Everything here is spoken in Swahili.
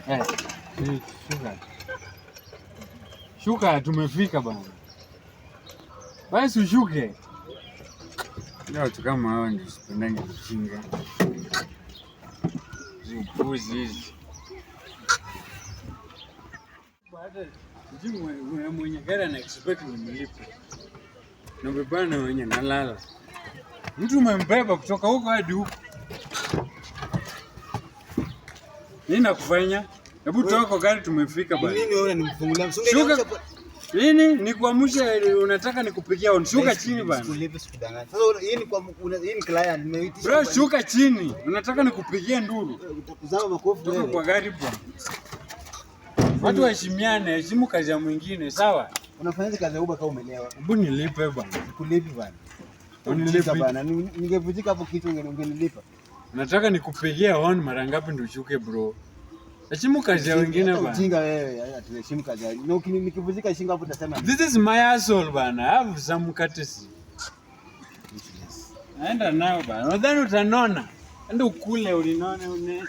Eh, shuka. Shuka, tumefika bana. Basi ushuke. Ndio watu kama hao ndio sipendangi ujinga. Hizi upuzi hizi. Hata sijui mwenye gari ana expect nimlipe. Na wenye nalala. Mtu umembeba kutoka huko hadi huko. Nini nakufanya? Hebu toka kwa gari, tumefika bana. Nini wewe unanifungulia? Shuka. Nini? Nikuamshe, unataka nikupigia on. Shuka chini bana. Sikulipi, sikudanganya. Sasa hii ni kwa hii ni client nimeitisha. Bro, shuka chini. Unataka nikupigie nduru? Utakuzama makofi Toka wewe. kwa gari bwana. Watu waheshimiane, heshimu kazi ya mwingine, sawa? Unafanyaje kazi ya Uber kama umelewa? Hebu nilipe bwana. Sikulipi bana. Unilipi. Ujinga bana. Ningevunjika hapo kichwa ungenilipa. Unataka nikupigie on mara ngapi ndio ushuke bro? Heshimu kazi ya wengine Hata bana. Ujinga wewe, tuheshimu kazi ya. Na nikivunjika shingo hapo utasema This is my asshole bana. I have some courtesy. Useless. Naenda nayo bana. Nadhani utanona. Enda ukule ulinone unene.